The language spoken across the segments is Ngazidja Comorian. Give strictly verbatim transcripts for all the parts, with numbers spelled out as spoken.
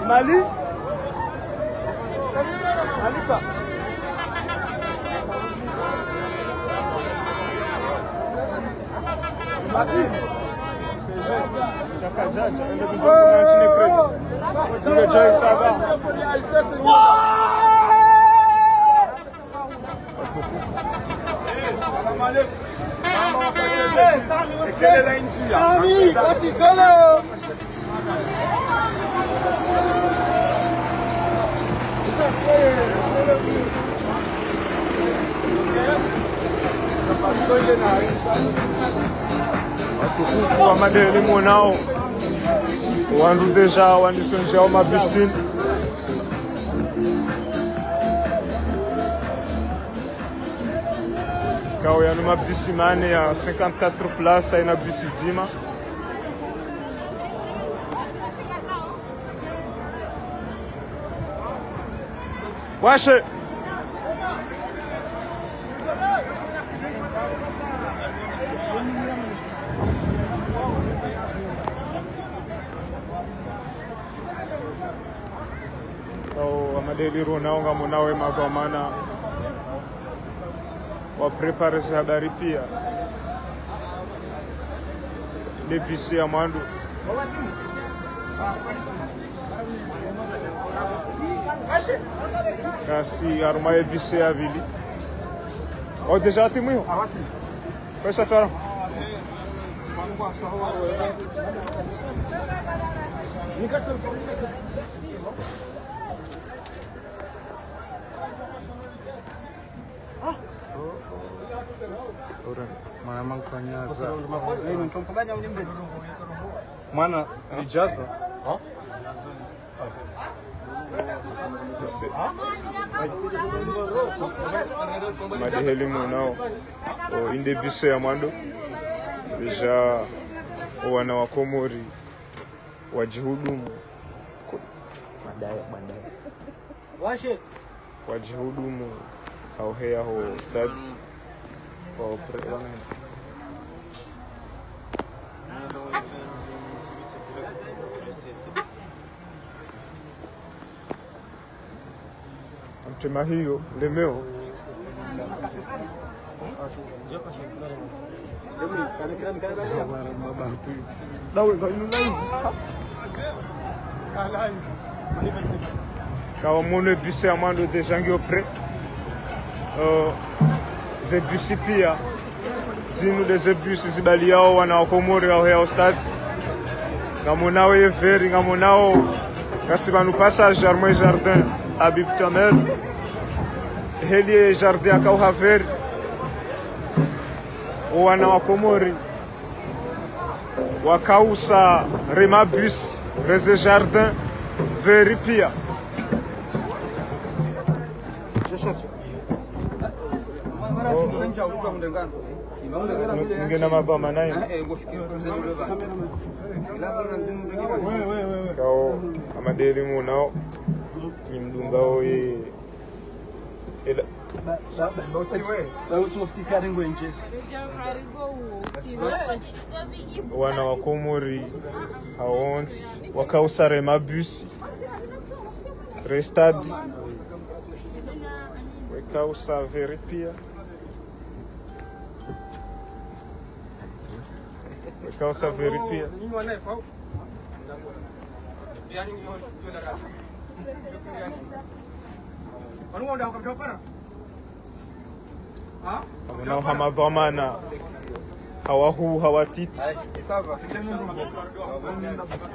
Mali. Malika. Mali. Watukufu, hama ndeli mwonao, wandru déjà wandisa wendjia ho mabisini. Kawo yanu mabisi mane ya cinquante-quatre places, hayina bisi dzima. Washe. Kawo hama ndeli mwonao, ngamwonao ye madhwamana wa préparer ze habari pia. Nde bisi ya mwando. Ngasi harumwa ye bisi ya pvili. O déjà watimu iho? Kwesa twara. Ora, mwana mangu fanya za. Mwana, lijaza. Ese. Hama ndeli mwonao. O, inde bisi ya mwando. Déjà, o wana wa Komori wadjihudumu. Madaya, madaya. Washe. Wadjihudumu ha uheya ho stade. Wa upre-, wa nani? Mtema hiyo, lemeo. Dawe, nga inu live. Kawo mwono e bisi ya mwando déjà ngiyo prêt. Euh, ze bisi pia. Zinu nde ze bisi zibaliyao wana wa Komori wa uheya ho stade. Ngamwonao ye vert, ngamwonao ngasi pvanu passage harumwa e jardin Habib Kamel. Heli ye jardin yakauha vert. O wana wa Komori wakausa re mabisi, re ze jardin vert pia. Nge-, ngena mabama naye. Kawo hama ndeli mwonao, ni mdungao ye. Ela. Wana wa Komori hawontsi wakausa re mabisi, re stade, wakausa vert pia. Wakausa vert pia. Ngamwonao hama dhwamana, hawahuu, hawatiti,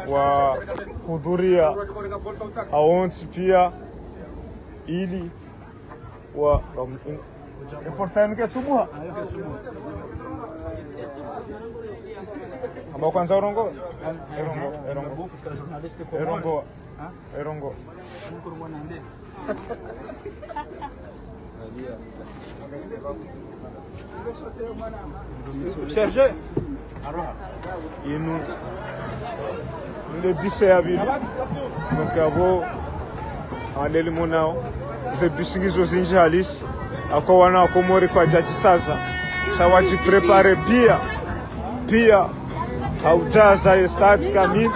wahudhuria hawontsi pia, ili wa, wa, e portail nuke tsubuha. Hama kwandza urongoa? Erongoa, erongoa. Erongoa. Erongoa. Chargé. Inu nde bisi ya pvili. Donc, apvo, hama ndeli mwonao, ze bisi ngizo zindji halisi. Hako wana wa Komori kwadjadjisaza. Sha wadjipréparé pia. Pia. Haudjaza ye stade kamili.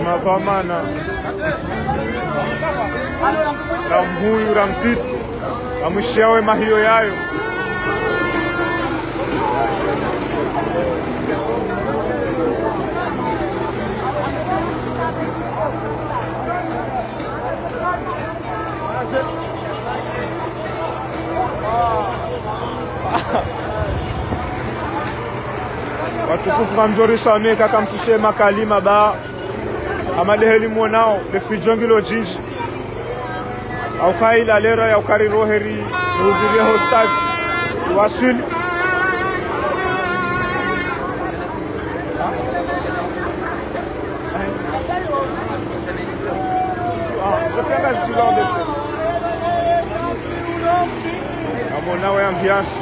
Madhwamana, ra mhuyu, ra mtiti, ra mwishiyawe mahiyo yayo. Watukufu, kamdjorisameka, kamtsushe makalima ba. Hama ndeheli mwonao, le fidjo ngilo djindji. Hauka ila lera ya ukari roheri, ruhudhuria ho stade. Iwaswili. Ah, je fais la vidéo de ça. Kamwonao ye ambiance.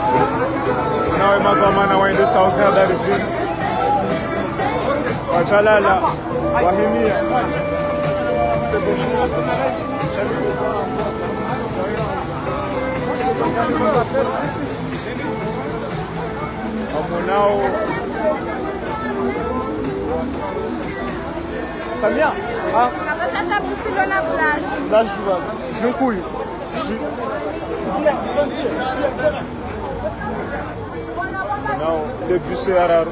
Kamwonao ye madhwamana wa inde sauti ya Dar es Salaam. Wadjalala, wahimiya. Kamwonao. Samia, ah. Là, je vois. Je couille. Je- Non, le bus est à la rue.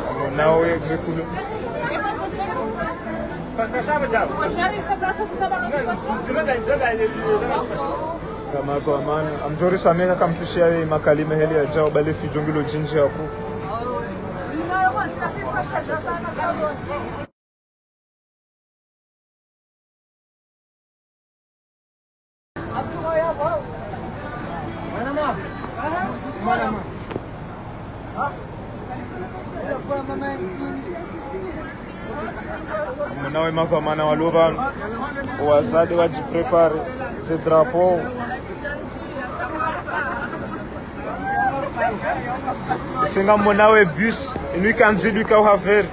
Kamwonao ye exécutif. Kamwonao, kamdjorisameka, kamtsushiya ye makalima heli yadjao, ba le fidjo ngilo djindji haku. Kamwonao ye madhwamana walo pvanu, wazade wadjiprépare, ze drapeau. Ise ngamwonao ye bus, inu ikandzi duka uhaveri.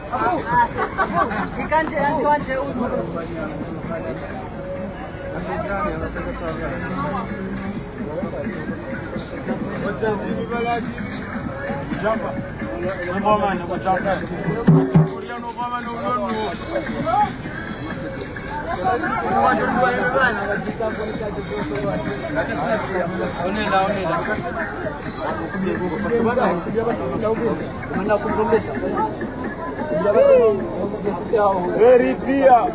Very pia.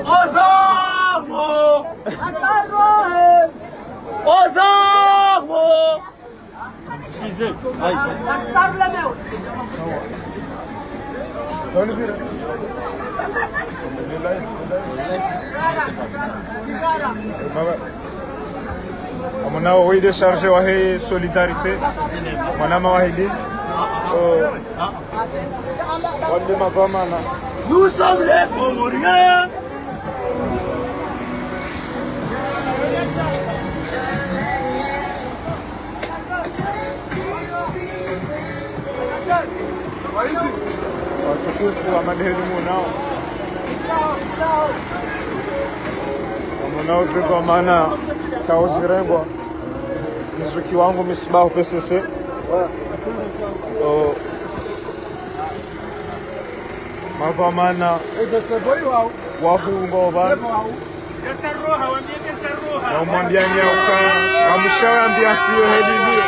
Aux armes ! Aux armes ! Kamwonao wo déchargé wahe solidarité, mwanama wahe dini. Oh. Wande madhwamana. Nous sommes les Comoriens. Watukufu wa madhwamana mwonao. Mwonao ze dhwamana, kao zirengwa. Mzuki wangu Misbahu P C C. Oh. Madhwamana wahunga pvanu. Na umwambia nyauka, kamsha wambia siyo heli niyo.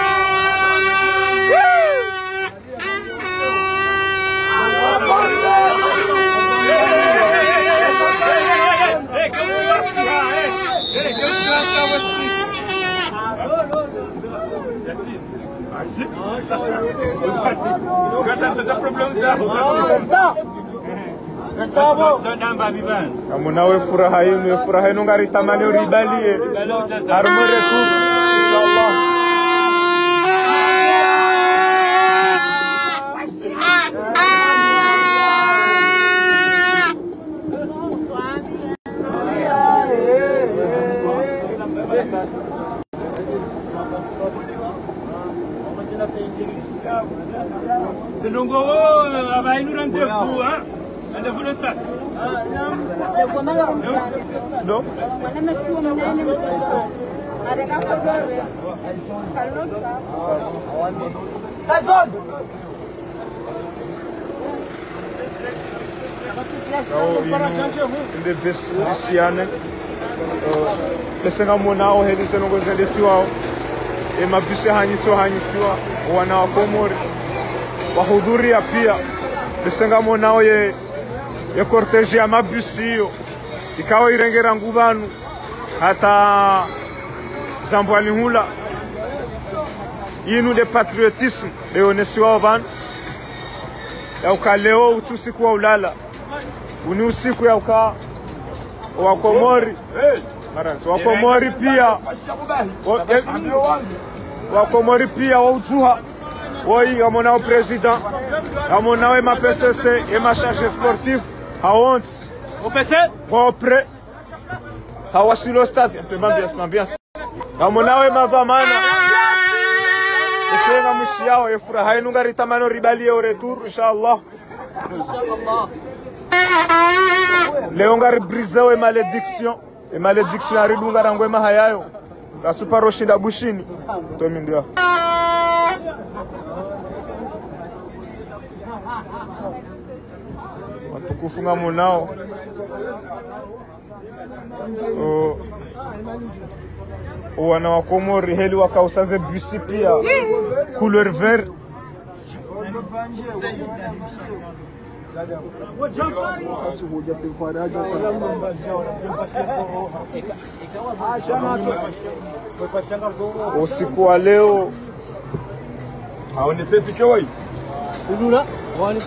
Ngamwonao ye furaha yinu, ye furaha yinu ngaritamani uribaliye. Harumwa retour, inshallah. Zindrongo, oh, aba inu rendez-vous, hein? Rendez-vous le stade. Non. Nao inu, inde bus, bus yane. Eh, bese ngamwonao heli ze ndrongo zendesiwao. E mabus yahanyisiwa, hanyisiwa. Wana wa Komori wahudhuria pia. Bese ngamwonao ye, ye cortège ya mabus iyo. Ikao irenge rangu pvanu hata Zambwani hula. Inu nde patriotisme, nde yonesiwao pvanu. Yauka leo utsi usiku wa ulala. Unu usiku yauka wa Komori. Marantsi, wa Komori pia. O, e, wa Komori pia, wa udjuha. Woyi, ngamwonao président. Ngamwonao e ma P C C, e ma chargés sportifs. Hawontsi. Wa prêt. Hawaswili ho stade, un peu ambiance, ambiance. Ngamwonao ye madhwamana. Ese ngamwishiyao, ye furaha yinu ngaritamani uribaliye au retour, inshallah. Leo ngari brisé ye malédiction. Ye malédiction yaridunga rangu ye maha yayo. Katsuparo shinda Bushini. Tomi ndia. Watukufu ngamwonao. O, o wana wa Komori heli wakausa ze bus pia. Couleur vert. Usiku wa leo. Aonese pike wai. Ulula, wani.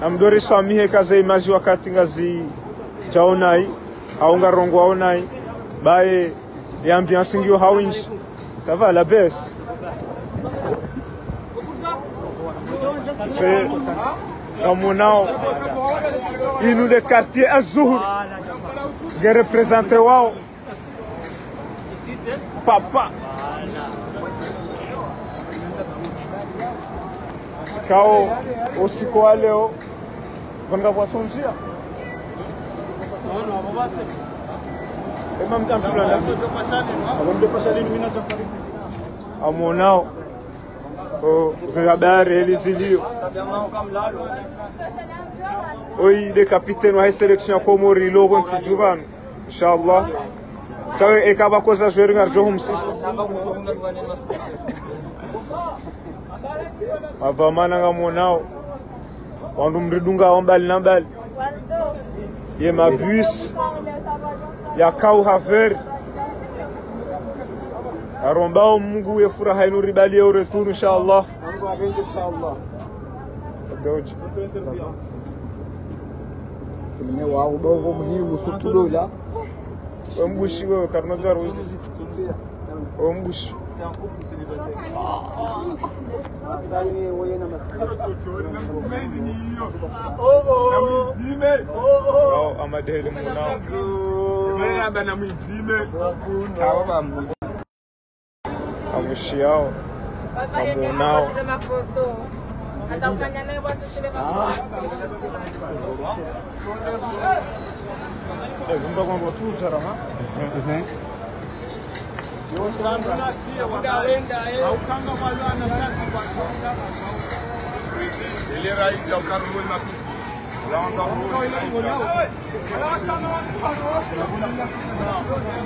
Namdori swamihi eka ze image wakati ngazidjaonayi, au ngarongowaonayi, baye ye ambiance ngiyo hawindji. Ça va, la baisse. C'est, ngamwonao, inu nde quartier Az-Zuhur. Nge représenté wao. Papa. Kao, usiku wa leo. Pvanu ngapvo watsundzia. Ema mtamtulanda. Ngamwonao. O, ze habari heli ziliyo. Oyi nde capitaine wahe sélection ya Komori, loko ntsi djuu pvanu. Inshallah. Kawe eka pvakoza joueur ngaridjo humsisa. Madhwamana ngamwonao. Wandru mridunga wa mbali na mbali. Ye mabus yakao ha vert. Ngarombao Mungu ye furaha yinu ribaliye au retour, inshallah. Inshallah. Filme wa udongo muhimu, surtout dola. We mbushi wewe, karino dwaruzi. We mbushi. Wao, amadele muna. Ngamwishiyao, ngamwonao. Ah. Eh, mba kwa watu utara, ha? Mhm.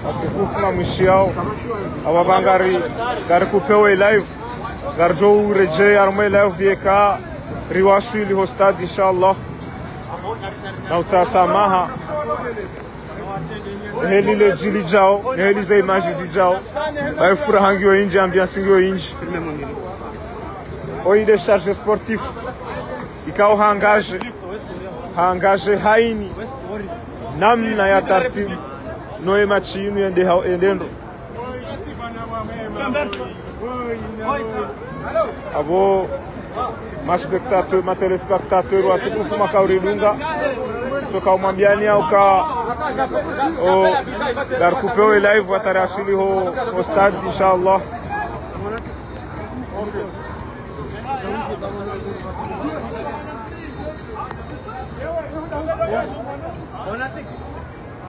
Watukufu ngamwishiyao, apvapva ngari, ngari kupewe live, ngaridjo uredjeyi harumwa live yeka riwaswili ho stade, inshallah. Na utsaha samaha. Heli le djili djao, ne heli ze image zidjao. Baye furaha ngiyo indji, ambiance ngiyo indji. Oyi nde chargé sportif ikao ha engagé, ha engagé haina namna ya tartibu, no ye match inu yende ha-, yende ndro. Apvo ma spectateur, ma téléspectateur watukufu makao ridunga. Tsoka umwambiani uka, o, ngarikupveo live hata riwaswili ho, ho stade, inshallah.